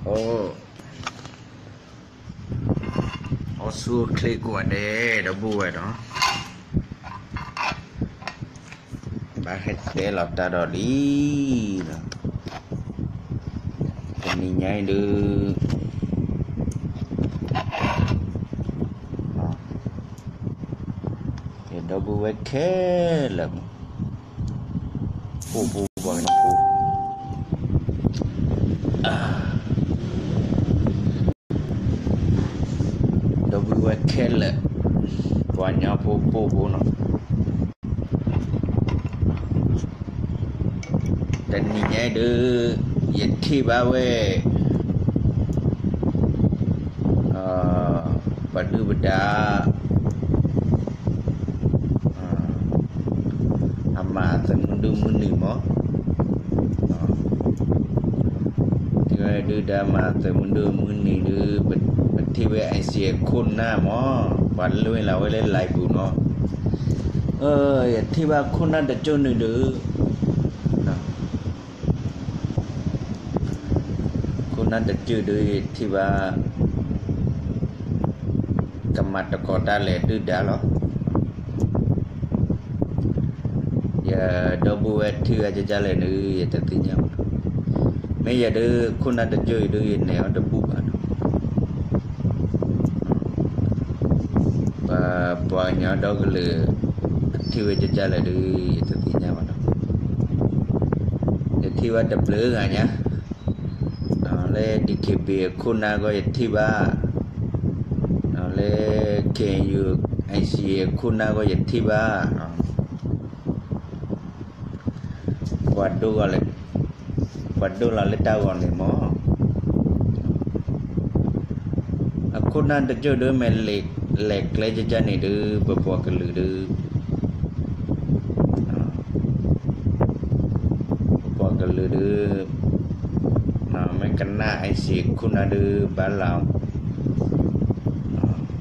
အိၣ်ဆူၣ်အိၣ်ချ့ကိးဂၤဒဲး ဒီပုၢ်ဝဲၢ်နီၤ, ဘၣ်ဟဲတဲလီၤတၢ်ဒီးလံ, တနံၤညါအံၤဒုး ယဒီပုၢ်ဝဲၢ်ခဲလၢာ်မး, ပှၤဖိပှၤဖိ ဒီပုၢ်ဝဲၢ်ခဲလၢာ်, ပှၤကညီဖိပှၤဖိနီၤ, တနံၤညါအံၤဒုး ယထံၣ်ဘၣ်ဝဲ ပှၤဒုၣ်ပဒါ အမၤသုးမုၢ်ဒိၣ်မုၢ်နုာ်မး, ထံၣ်ဝဲဒုၣ်ဒါမၤသုးမုၢ်ဒိၣ်မုၢ်နုာ်ဒုး ပထံၣ်ဝဲ ICA ခိၣ်နၢ်မး, ပှၤလွံၢ်လၢ်ဝဲလၢ live ပူၤနီၤ, ယထံၣ်ဘၣ်ခိၣ်နၢ်တကၠိၢ်နုာ်ဒုး ခိၣ်နၢ်တကၠိၢ်ဒုး ယထံၣ်ဘၣ် ကမၤတကိးတၢ်လဲၤဒုၣ်ဒါလီၤ, ယဒီပုၢ်ဝဲၢ်ထံၣ်ဝဲကကလဲၣ်ဒုး ယတသ့ၣ်ညါဘၣ်နီၤ, မ့ၢ်ယၤဒုး ခိၣ်နၢ်တကၠိၢ်အံၤဒုး ယနဲၣ်အီၤတဘူၣ်ဘၣ်နီၤ, ပှၤကညီဒီကလုာ် ထံၣ်ဝဲကကလဲၣ်ဒုး ယတသ့ၣ်ညါဘၣ်နီၤ, ယထံၣ်ဘၣ်တဘျုးဂၤညါ, လၢ DKBA ခိၣ်နၢ်ဂီၢ်ယထံၣ်ဘၣ်, လၢ KNU ICA ခိၣ်နၢ်ဂီၢ်ယထံၣ်ဘၣ်, ပှၤဒိၣ်ဂီၤလၢ ပှၤဒိၣ်လီၤလၢတၢ်ဂီၤန့ၣ်မး, အခိၣ်နၢ်တကၠိၢ်ဒုး မ့ၢ်လဲၤကျဲကကန့ၣ်ဒုး ပပှၤကလုာ်ဒုး ပပှၤကလုာ်ဒုး မ့ၢ်ကနၣ် ICA ခိၣ်နၢ်ဒုး ဘၣ်လီၤ,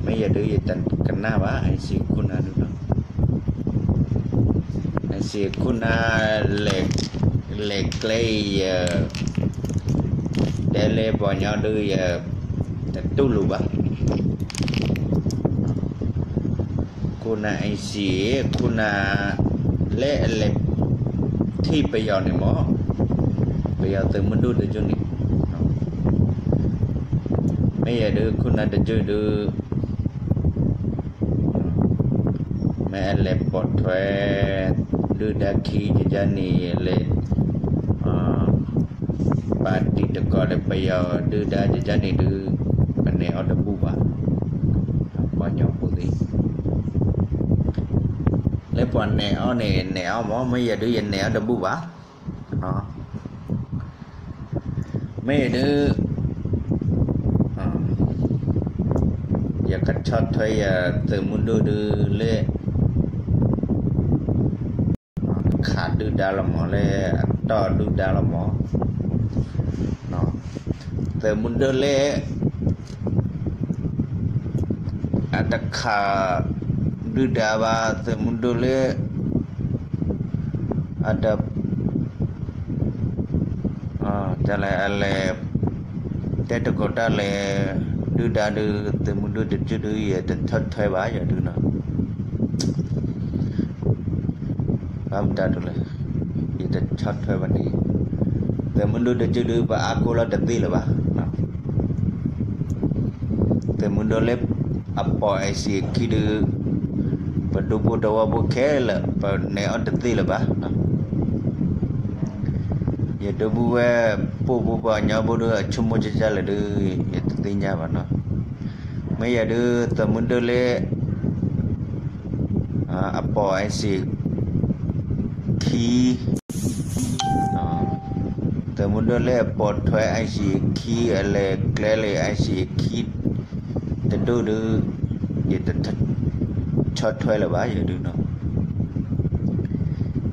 မ့ၢ်ယၤဒုး ယတကနၣ်ဘၣ် ICA ခိၣ်နၢ်ဒုးနီၤ, ICA ခိၣ်နၢ် လဲၤကျဲအံၤယ တဲလၢပှၤကညီဒုး ယတတူၢ်လိာ်ဘၣ်, ခိၣ်နၢ် ICA ခိၣ်နၢ် လၢအလဲၤထံၣ်ပယီၤန့ၣ်မး, ပယီၤသုးမုၢ်ဒိၣ်တကၠိၢ်န့ၣ်, မ့ၢ်ယၤဒုး ခိၣ်နၢ်တကၠိၢ်ဒုး မ့ၢ်အလဲၤပိာ်ထွဲ ဒုၣ်ဒါခံကကန့ၣ် လဲၤ ပာ်တံၤတကီၢ်ဒီးပယီၤဒုၣ်ဒါကကန့ၣ်ဒုး ပနဲၣ်အီၤတဘူၣ်ဘၣ်, ပှၤကညီဖိသ့ၣ် လၢပှၤနဲၣ်အီၤန့ၣ် နဲၣ်အီၤမး, မ့ၢ်ယၤဒုး ယနဲၣ်အီၤတဘူၣ်ဘၣ်, မ့ၢ်ယၤဒုး ယကဆီၣ်ထွဲယသုးမုၢ်ဒိၣ်ဒုးလၢ ခးဒုၣ်ဒါလီၤမး, လၢအတီၢ်ဒုၣ်ဒါလီၤမး, သုးမုၢ်ဒိၣ်လၢ အတခးဒုၣ်ဒါဘၣ်, သုးမုၢ်ဒိၣ်လၢ အတ တၢ်လဲၣ် အလဲၤ တဲတကိးတၢ်လဲၣ် ဒုၣ်ဒါဒုး သုးမုၢ်ဒိၣ်တကၠိၢ်ဒုး ယတဆီၣ်ထွဲဘၣ် ယၤဒုးနီၤ, ဘၣ်မတၤဒ်လဲၣ်, ယတဆီၣ်ထွဲဘၣ်န့ၣ်, သုးမုၢ်ဒိၣ်တကၠိၢ်ဒုး ပအါကိၢ်လီၤတသ့လၢၤဘၣ်, သုးမုၢ်ဒိၣ်လၢအပိာ် ICA ခံဒုး ပဒူဖိတဝီဖိခဲလၢာ် ပနဲၣ်အီၤတသ့လၢၤဘၣ်, ယဒီပုၢ်ဝဲၢ် ပှၤဖိပှၤကညီဖိဒုး အဆိကမိၣ်ကကလဲၣ်ဒုး ယတသ့ၣ်ညါဘၣ်နီၤ, မ့ၢ်ယၤဒုး သုးမုၢ်ဒိၣ်လၢ အပိာ် ICA ခံ, သုးမုၢ်ဒိၣ်လၢအပိာ်ထွဲ ICA ခံ အလဲၤကျဲလၢ ICA ခံ တဒိၣ်ဒုး ယတဆီၣ်ထွဲလၢၤဘၣ် ယၤဒုးနီၤ,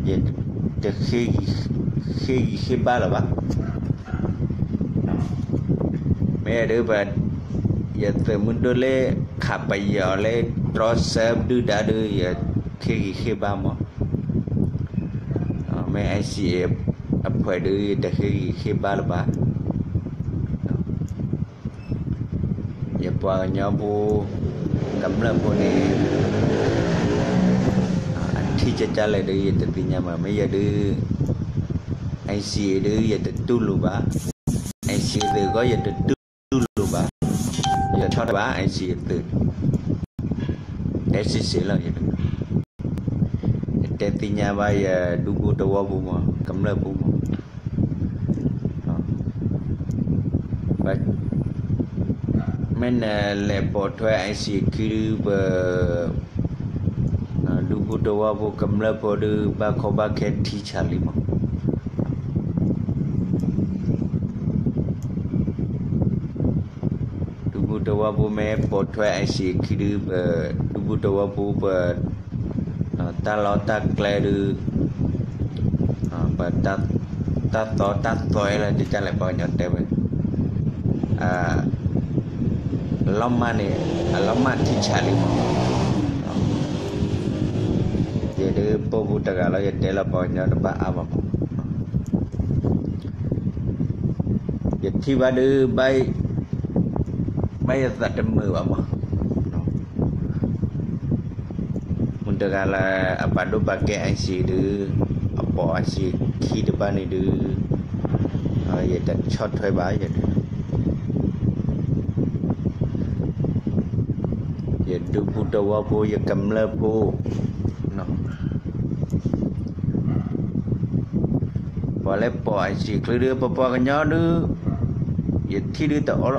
ယတဃ့ဂံၢ်ဃ့ဘါလၢၤဘၣ်, မ့ၢ်ဒုး ယသုးမုၢ်ဒိၣ်လၢ ခးပယီၤလၢ တြီဆၢဒုၣ်ဒါဒုး ယဃ့ဂံၢ်ဃ့ဘါမး, မ့ၢ် ICA အဖှဲးဒုး ယတဃ့ဂံၢ်ဃ့ဘါလၢၤဘၣ်, ယပှၤကညီဖိ ကမျၢၢ်ဖိန့ၣ် အထံၣ်ကကလဲၣ်ဒုး ယတသ့ၣ်ညါမး, မ့ၢ်ယဲဒုး NCA ဒုး ယတတူၢ်လိာ်ဘၣ်, NCA သုးဂီၢ် ယတတူၢ်လိာ်ဘၣ်, ယဆီၣ်ထွဲဘၣ် NCA သုး, တဲစ့ၢ်စ့ၢ်လီၤ. ယတဲသ့ၣ်ညါဘၣ်ယဒူဖိသဝီဖိမး, ကမျၢၢ်ဖိမး, မ့ၢ်နလဲၤပိာ်ထွဲ NCA ခံဒုး ပဒူဖိသဝီဖိ ကမျၢၢ်ဖိဒုး ဘၣ်ခီဘၣ်ခဲထံဆးလံမး. ဒူဖိသဝီဖိမ့ၢ်ပိာ်ထွဲ NCA ခံဒုး ပဒူဖိသဝီဖိ ပ တၢ်လီၢ်တၢ်ကျဲဒုး ပ တၢ်သီတၢ်သွဲလၢ တဲတၢ်လဲၣ် ပှၤကညီတဲဝဲ အလီၤမၢ်န့ၣ် အလီၤမၢ်ထံဆးလံမး. ယဲဒုး ပိာ်ပူၤတဂၤလီၤ ယတဲလီၤ ပှၤကညီတဘၣ်အါဘၣ်မး. ယထံၣ်ဘၣ်ဒုး ဘၣ်ယသးတမုာ်ဘၣ်မး. မုၢ်တဂၤလၢအပာ်ဒိၣ်ပာ်ကဲ NCA ဒုး အပိာ် NCA ခံတဘၣ်န့ၣ်ဒုး ယတဆီၣ်ထွဲဘၣ်ယဲဒုး ယဒူဖိသဝီဖိ ယကမျၢၢ်ဖိ ပှၤလၢပိာ် NCA ချံဒုး ပပှၤကညီဒုး ယထံၣ်ဒုး တအီၣ်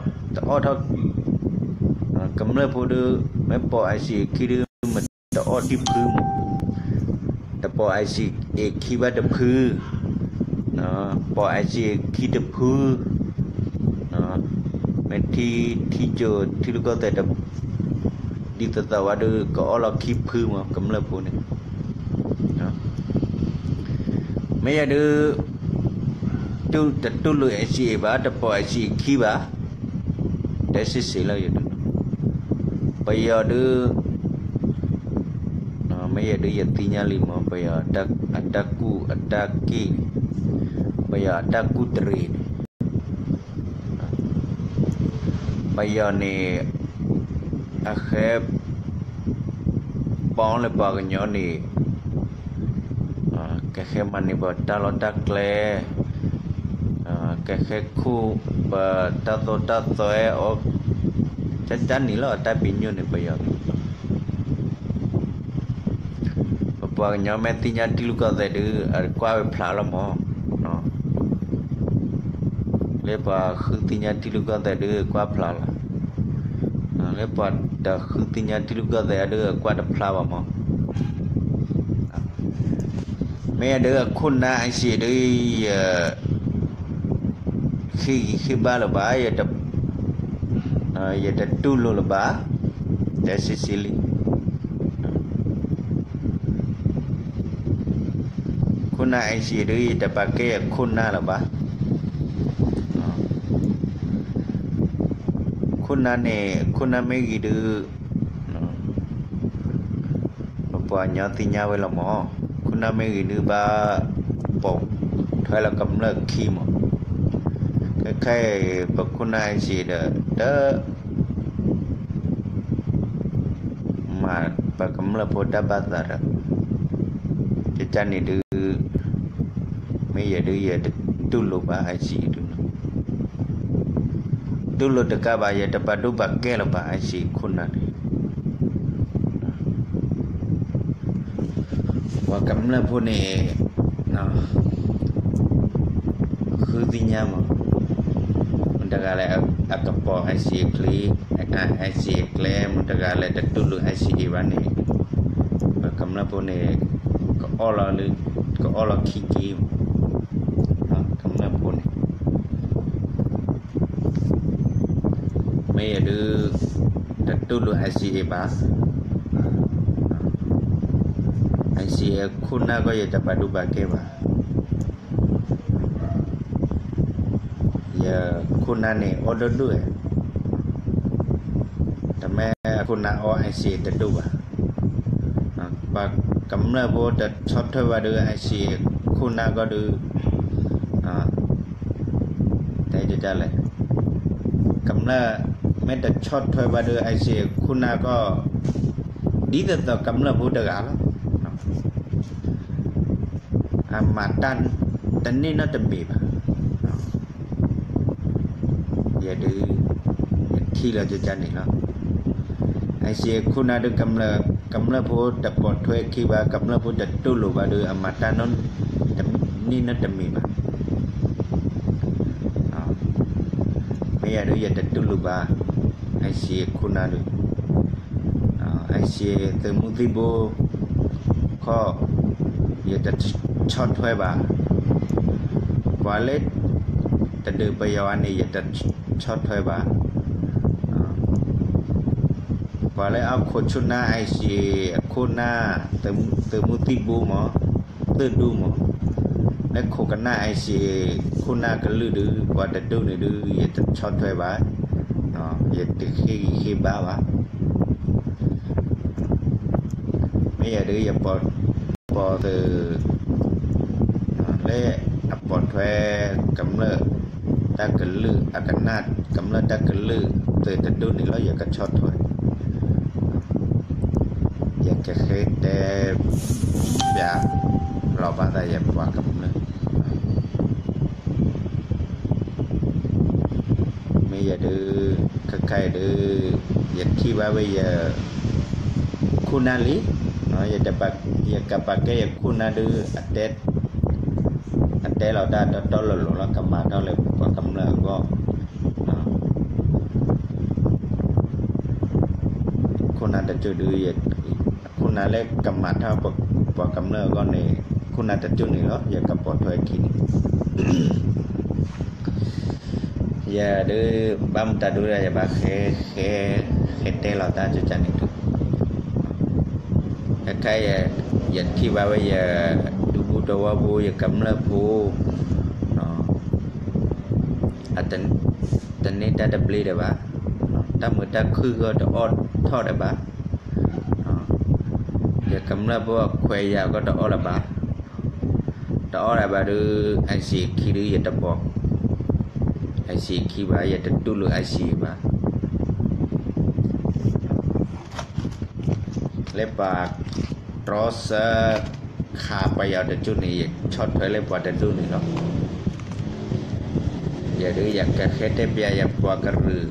ထီၣ် ကမျၢၢ်ဖိဒုး မ့ၢ်ပိာ် NCA ခံဒုး မ့ၢ်တအီၣ်တံၢ်ဖုမး, တပိာ် NCA ခံဘၣ်တဖု, ပိာ် NCA ခံတဖု, မ့ၢ်ထံထံကၠိထံရူၢ်ကီၢ်သဲး ဒ်သိးသိးဝဲဒုး ကအီၣ်လီၤခံဖုမး ကမျၢၢ်ဖိန့ၣ် မ့ၢ်ယဲဒုး တတူၢ်လိာ် NCA ဘၣ် တပိာ် NCA ခံဘၣ်, တဲစ့ၢ်စ့ၢ်လီၤယဲဒုး, ပယီၤဒုး မ့ၢ်ယဲဒုး ယသ့ၣ်ညါလံမး ပယီၤအတၢ်ကူၣ်အတၢ်က့ၣ်န့ၣ်, ပယီၤအတၢ်ကူၣ်တရံးန့ၣ် ပယီၤန့ၣ် အဃဲ ပီလၢပှၤကညီန့ၣ် ကဃဲမၤန့ၢ်ပှၤတၢ်လီၢ်တၢ်ကျဲ, ကဃဲခူၣ်ပတၢ်သိၣ်တၢ်သွဲအီၤ, တၢ်န့ၣ်လီၤ အတၢ်ပညိၣ်န့ၣ် ပယီၤန့ၣ် ပပှၤကညီမ့ၢ်သ့ၣ်ညါထံရူၢ်ကီၢ်သဲးဒုး အကွၢ်ဝဲဖျါလီၤမး, လၢပှၤဃုသ့ၣ်ညါထံရူၢ်ကီၢ်သဲးဒုး ကွၢ်ဖျါလီၤ, လၢပှၤတဃုသ့ၣ်ညါထံရူၢ်ကီၢ်သဲးဒုး အကွၢ်တဖျါဘၣ်မး, မ့ၢ်ဒုးအခိၣ်နၢ် NCA ဒုး ယ ဃ့ၢ်ဂံၢ်ဃ့ၢ်ဘါလၢၤဘၣ်, ယတတူၢ်လိာ်လၢၤဘၣ်, တဲစ့ၢ်စ့ၢ်လံ. ခိၣ်နၢ် NCA ဒုး ယတပာ်ကဲအခိၣ်နၢ်လၢၤဘၣ်. ခိၣ်နၢ်န့ၣ် ခိၣ်နၢ်မ့ၢ်ဂ့ၤဒုး ပပှၤကညီသ့ၣ်ညါဝဲလီၤမး, ခိၣ်နၢ်မ့ၢ်ဂ့ၤဒုး ဘၣ်ပိာ်ထွဲလၢကမျၢၢ်ခံမး, ခဲခဲအံၤ ပခိၣ်နၢ် NCA ဒီး တ မၤပကမျၢၢ်ဖိတၢ်ဘၣ်သးဒီး ကကန့ၣ်ဒုး မ့ၢ်ယဲဒုး ယတတူၢ်လိာ်ဘၣ် NCA ဒုး, တူၢ်လိာ်တကးဘၣ် ယတပာ်ဒိၣ်ပာ်ကဲလၢၤဘၣ် NCA ခိၣ်နၢ်န့ၣ် ပှၤကမျၢၢ်ဖိန့ၣ် ဃုသ့ၣ်ညါမး, မတၤတဂၤလၢအကပိာ် NCA ချံ, NCA ကျဲ, မတၤတဂၤလၢတတူၢ်လိာ် NCA ဘၣ်န့ၣ်, ပှၤကမျၢၢ်ဖိန့ၣ် ကအီၣ်လီၤလၢ ကအီၣ်လီၤခံက့ၤမး, ကမျၢၢ်ဖိန့ၣ် မ့ၢ်ယဲဒုး တတူၢ်လိာ် NCA ဘၣ်, NCA ခိၣ်နၢ်ကီၢ် ယတပာ်ဒိၣ်ပာ်ကဲဘၣ်, ယခိၣ်နၢ်န့ၣ် အီၣ်ဒိၣ်ဒိၣ်, တမ့ၢ်အခိၣ်နၢ်အီၣ် NCA တဒိၣ်ဘၣ်, ပှၤကမျၢၢ်ဖိတဆီၣ်ထွဲဘၣ်ဒုး NCA ခိၣ်နၢ်ကီၢ်ဒုး တဲဒ်လဲၣ်, ကမျၢၢ် မ့ၢ်တဆီၣ်ထွဲဘၣ်ဒီး ICJ ခိၣ်နၢ်ကီၢ် ဒ်သိးသိးကမျၢၢ်ဖိတဂၤလီၤ. အမၤတၢ်တန့ၢ်နီတမံၤဘၣ်. ယဲဒုး ယထံၣ်လီၤကကန့ၣ်လီၤ. ICJ ခိၣ်နၢ်ဒီး ကမျၢၢ်ဖိတပိာ်ထွဲခံဘၣ်, ကမျၢၢ်ဖိတတူၢ်လိာ်ဘၣ်ဒီး အမၤတၢ်နီတန့ၢ်နီတမံၤဘၣ်. မ့ၢ်ယၤဒုး ယတတူၢ်လိာ်ဘၣ် ICJ ခိၣ်နၢ်ဒုး, ICJ သုးမုၢ်သံၣ်ဘိ ခီ ယတဆီၣ်ထွဲဘၣ်. ပှၤလၢ တဒုးပယီၤအန့ၣ် ယတဆီၣ်ထွဲဘၣ်. ပှၤလၢအခိးဆူၣ်နၢ် ICJ အခိၣ်နၢ် သုးမုၢ်သံၣ်ဘိမး, သုးဒူမး, လၢခိးကနၣ် ICJ ခိၣ်နၢ်ကလုၢ်ဒုး ပှၤတဒူန့ၣ်ဒုး ယတဆီၣ်ထွဲဘၣ်, ယတဃ့ဂံၢ်ဃ့ဘါဘၣ်. မ့ၢ်ယၤဒုး ယပိာ်သုး လၢအပိာ်ထွဲ ကမျၢၢ်တၢ်ကလုၢ် အကနၣ်ကမျၢၢ်တၢ်ကလုၢ် သုးတဒူန့ၣ်လီၤ ယကဆီၣ်ထွဲ. ယကဃ့တဲပျးလီၤဘၣ်သးယပှၤကမျၢၢ် မ့ၢ်ယၤဒုး ခဲခါအံၤဒုး ယထံၣ်ဘၣ်ဝဲယ ခိၣ်နၢ်လံ, ယကပာ်ကဲယခိၣ်နၢ်ဒုး အတဲလီၤတၢ်တီတီလိၤလိၤလီၤ ကမၤထီၣ်လၢပှၤကမျၢၢ်အဂီၢ်, ခိၣ်နၢ်တကၠိၢ်ဒုး ခိၣ်နၢ်လၢကမၤထီၣ်ပှၤကမျၢၢ်အဂီၢ်န့ၣ် ခိၣ်နၢ်တကၠိၢ်န့ၣ်လီၤ ယကပိာ်ထွဲခံန့ၣ် ယဒုး ဘၣ်မတၤဒုး ယဘၣ်ဃဲ ဃဲ ဃဲတဲလီၤတၢ်ကကန့ၣ်ဒုး, ခဲခါ ယထံၣ်ဘၣ်ဝဲယ ဒူဖိတဝီဖိ ယကမျၢၢ်ဖိ တန့ၢ်တၢ်တဘျ့ဒံးဘၣ်, တၢ်မုာ်တၢ်ခုၣ်ဂၢၢ်တအိၣ်ထီၣ်ဒံးဘၣ်, ယကမျၢၢ်ဖိအခွဲးယာ်ဂၢၢ်တအိၣ်လၢၤဘၣ်, တအိၣ်လၢၤဘၣ်ဒုး ICJ ခံဒုး ယတပိာ် ICJ ခံဘၣ်, ယတတူၢ်လိာ် ICJ ဘၣ်. လၢပှၤတြီဆၢခးပယီၤတကၠိၢ်န့ၣ် ယဆီၣ်ထွဲလၢပှၤတဒူၣ်န့ၣ်လီၤ. ယဒုးယကဃဲတဲပျးယပှၤကလုာ်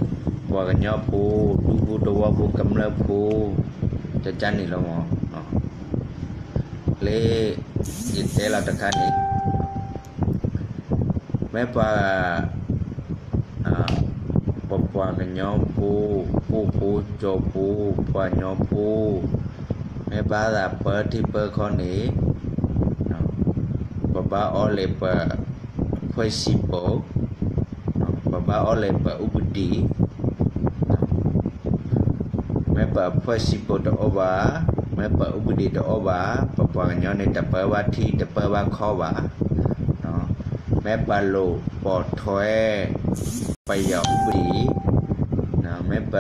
ပှၤကညီဖိ ဒူဖိတဝီဖိ ကမျၢၢ်ဖိ ကကန့ၣ်လီၤမး. လၢ ယတဲလီၤတခါန့ၣ် မ့ၢ်ပှၤ ပပှၤကညီဖိ ဖိဖိကၠိဖိ ပှၤကညီဖိ မ့ၢ်ဘၣ်သးပၢထံပၢခီန့ၣ် ပဘၣ်အီၣ်လၢပအဖှဲၣ်စံာ်ပူၤ, ပဘၣ်အီၣ်လၢပအူပဒံး, မ့ၢ်ပအဖှဲၣ်စံာ်ပူၤတအိၣ်ဘၣ်, မ့ၢ်ပအူပဒံးတအိၣ်ဘၣ်, ပပှၤကညီန့ၣ် တပၢဘၣ်ထံ တပၢဘၣ်ခီဘၣ်. မ့ၢ်ပလိာ်ပိာ်ထွဲ ပယီၤအူပဒံး, မ့ၢ်ပ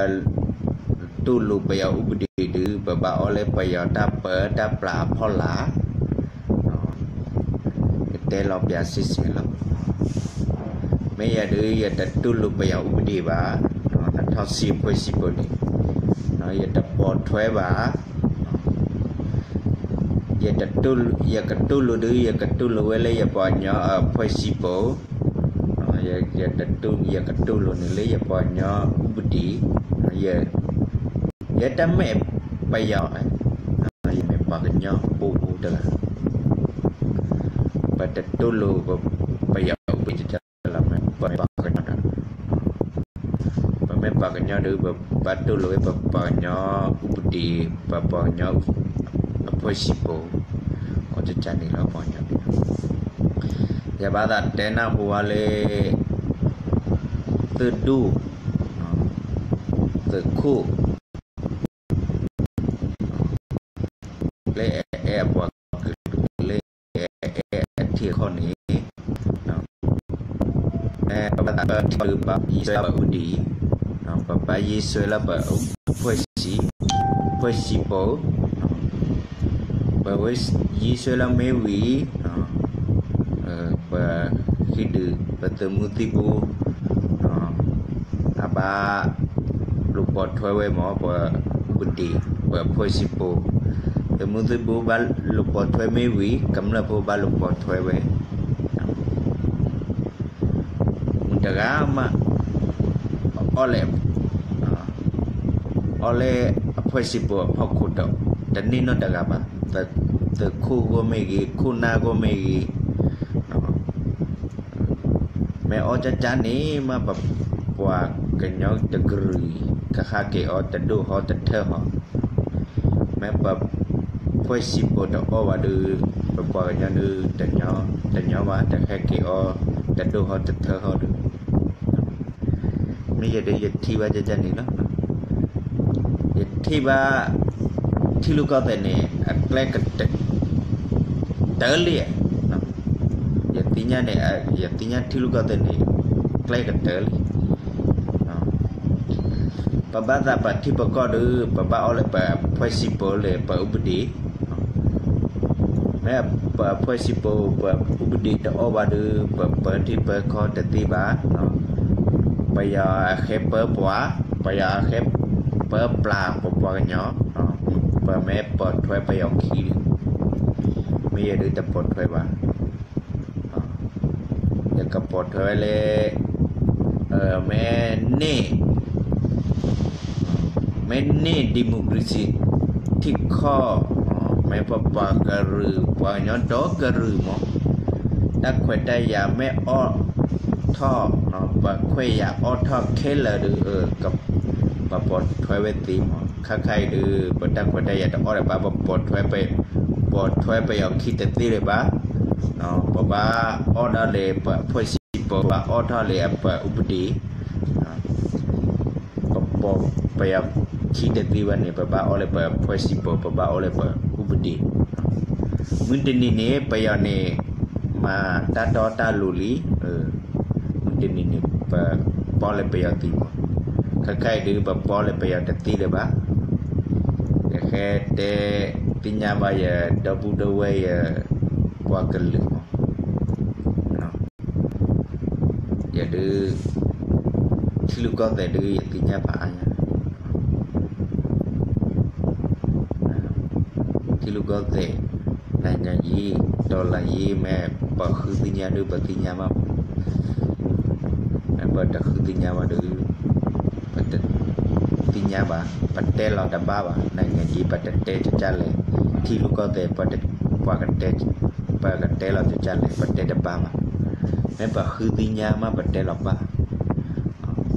တူၢ်လိာ်ပယီၤအူပဒံးဒုး ပဘၣ်အီၣ်လၢပယီၤတၢ်ပၢတၢ်ပြးအဖီလာ် ယတဲလီၤပျးစ့ၢ်ကီးလီၤ. မ့ၢ်ယၤဒုး ယတတူၢ်လိာ်ပယီၤအူပဒံးဘၣ်, နထီၣ်စံာ်ဖှဲၣ်စံာ်ပူၤန့ၣ် ယတပိာ်ထွဲဘၣ်. ယကတူၢ်လိာ်ဒုး ယကတူၢ်လိာ်ဝဲလၢယပှၤကညီအဖှဲၣ်စံာ်ပူၤ, ယကတူၢ်လိာ်န့ၣ်လၢယပှၤကညီအူပဒံး, ယတမ့ၢ်ပယီၤ, ယမ့ၢ်ပှၤကညီဖိတဂၤ, ပတတူၢ်လိာ်ပယီၤအူပဒံးလီၤ, ပမ့ၢ်ပှၤကညီဒီး ပမ့ၢ်ပှၤကညီဒီး ပဘၣ်တူၢ်လိာ်ဝဲပပှၤကညီအူပဒံး, ပပှၤကညီအဖှဲၣ်စံာ်ပူၤ, အီၤကကန့ၣ်လီၤပှၤကညီန့ၣ်, ယဘၣ်သးတဲနၢ်ဟူဝဲလၢ သုးဒူၣ်, သုးခိၣ် လၢအဲၣ်အပှၤကလုာ်လၢအဲၣ်အထံအကီၢ်န့ၣ်, ပဘၣ်သးပၢထံပၢကီၢ် ယ့ဆွဲလၢပအူပဒံး, ပဘၣ်ယ့ဆွဲလၢပအဖှဲၣ်စံာ်, ဖှဲၣ်စံာ်ပူၤ, ပဝဲယ့ဆွဲလၢမ့ၢ်ဝံၤ ပဟံးဒုး ပသုးမုၢ်သံၣ်ဘိ အဘၣ် လိာ်ပိာ်ထွဲဝဲမ့ၢ် ပှၤဥပဒေ ပှၤအဖှဲစံၣ်ပိၤ, သုးမုၢ်သုးဘိဘၣ်လိာ်ပိာ်ထွဲမ့ၢ်ဝံၤ ကမျၢၢ်ဖိဘၣ်လိာ်ပိာ်ထွဲဝဲ မုၢ်တဂၤမး အီၣ်လဲၣ် အီၣ်လဲၣ်အဖှဲစံၣ်ပိၤအဖီခိၣ်ဒီး တန့ၢ်နီတဂၤဘၣ်, သုးခိၣ်ဂီၢ်မ့ၢ်ဂ့ၤ ခိၣ်နၢ်ဂီၢ်မ့ၢ်ဂ့ၤ မ့ၢ်အီၣ်ကၠၢ်ကၠၢ်န့ၣ်မး ပပှၤကညီတကရူၢ် ကဟဲက့ၤအီၣ်တဒိၣ်ဟီတထၢဟီ, မ့ၢ်ပဖှဲစံၣ်ပိၤတအီၣ်ဘၣ်ဒီး ပပှၤကညီဒုး တညီဘၣ် တဟဲက့ၤအီၣ်တဒိၣ်ဟီတထၢဟီဒီး မ့ၢ်ယဲဒုးယထံၣ်ဘၣ်ကၠၢ်ကၠၢ်န့ၣ်လီၤ. ယထံၣ်ဘၣ် ထံရူၢ်ကီၢ်သဲးန့ၣ် အကျဲကတၢၢ်လံ, ယသ့ၣ်ညါန့ၣ် ယသ့ၣ်ညါထံရူၢ်ကီၢ်သဲးန့ၣ် ကျဲကတၢၢ်လံ. ပဘၣ်သးပထံပကီၢ်ဒီး ပဘၣ်အီၣ်လၢပဖှဲစံၣ်ပိၤလၢပဥပဒေ မ့ၢ်ပဖှဲစံၣ်ပိၤ ပဥပဒေတအီၣ်ဘၣ်ဒီး ပပၢထံပၢကီၢ်တသ့ဘၣ်, ပယီၤအဃဲပၢပှၤ, ပယီၤအဃဲပၢပျၢ်ပပှၤကညီ, ပမ့ၢ်ပိာ်ထွဲပယီၤခံဒီး မ့ၢ်ယဲဒုးတပိာ်ထွဲဘၣ်. ယကပိာ်ထွဲဝဲလၢ မ့ၢ်န့ၢ် မ့ၢ်န့ၢ် democracy ထံကီၢ်, မ့ၢ်ပပှၤကရူၢ် ပှၤကညီဒီကရူၢ်မး, တၢ်ခွဲးတၢ်ယာ်မ့ၢ်အိၣ်ထီၣ်, ပခွဲးယာ်အိၣ်ထီၣ်ခဲလၢာ်ဒီး ပပိာ်ထွဲဝဲသ့မး. ခါခါအံၤဒီး ပတၢ်ခွဲးတၢ်ယာ်တအိၣ်လၢၤဘၣ် ပပိာ်ထွဲ, ပိာ်ထွဲပယီၤခံတသ့လၢၤဘၣ်. ပဘၣ်အီၣ်ထီၣ်လၢပဖှဲစံၣ်ပိၤ, ပဘၣ်အီၣ်ထီၣ်လၢပဥပဒေ ပပိာ်ပယီၤခံတသ့ဘၣ်န့ၣ် ပဘၣ်အီၣ်လၢပဖှဲစံၣ်ပိၤ, ပဘၣ်အီၣ်လၢပဥပဒေ. မုၢ်တနံၤန့ၣ် ပယီၤန့ၣ် မၤတၢ်တီတၢ်လိၤလံ, မုၢ်တနံၤန့ၣ် ပပိာ်လၢပယီၤသ့မး, ခဲခါအံၤဒီး ပပိာ်လၢပယီၤတသ့လၢၤဘၣ်. ယဃဲတဲသ့ၣ်ညါဘၣ်ယဒီပုၢ်ဒီဝဲၢ်ယပှၤကလုာ်မး ယဒုး ထံရူၢ်ကီၢ်သဲးဒုး ယသ့ၣ်ညါဖးအါညါ, ထံရူၢ်ကီၢ်သဲး နိုင်ငံရေး တော်လှန်ရေး မ့ၢ်ပဃုသ့ၣ်ညါဒုး ပသ့ၣ်ညါဘၣ်မး, မ့ၢ်ပတဃုသ့ၣ်ညါဘၣ်ဒီး ပတသ့ၣ်ညါဘၣ်, ပတဲလီၤတဘၣ်ဘၣ်, နိုင်ငံရေး ပတတဲကစၢ်လဲၣ်, ထံရူၢ်ကီၢ်သဲး ပှၤကတဲ, ပကတဲလီၤကစၢ်လဲၣ် ပတဲတဘၣ်ဘၣ်, မ့ၢ်ပဃုသ့ၣ်ညါမး ပတဲလီၤဘၣ်,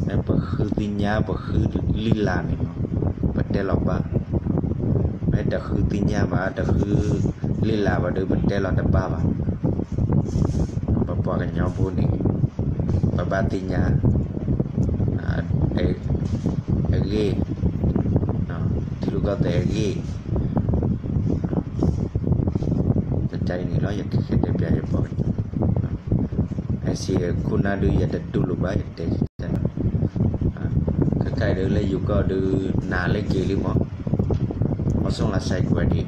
မ့ၢ်ပဃုသ့ၣ်ညါ ပဃုလံာ်လၢ်န့ၣ်မး ပတဲလီၤဘၣ်, မ့ၢ်တဃုသ့ၣ်ညါဘၣ် တဃုလံာ်လၢ်ဘၣ်ဒီး ပတဲလီၤတဘၣ်ဘၣ်. ပပှၤကညီဖိန့ၣ် ပဘၣ်သ့ၣ်ညါ အဂ့ၢ်, ထံရူၢ်ကီၢ်သဲးအဂ့ၢ်, တၢ်အံၤန့ၣ်လီၤ ယကဟဲတဲပျးယပှၤကညီ, အဲၣ်စ့ခိၣ်နၢ်ဒုး ယတတူၢ်လိာ်ဘၣ် ယတဲ, ခဲခါအံၤဒုး လၢယိၤကီၢ်ဒုး နၤလၢက့ၤလံမး, အီၤဆိၣ်လီၤစဲးကွဲးဒံး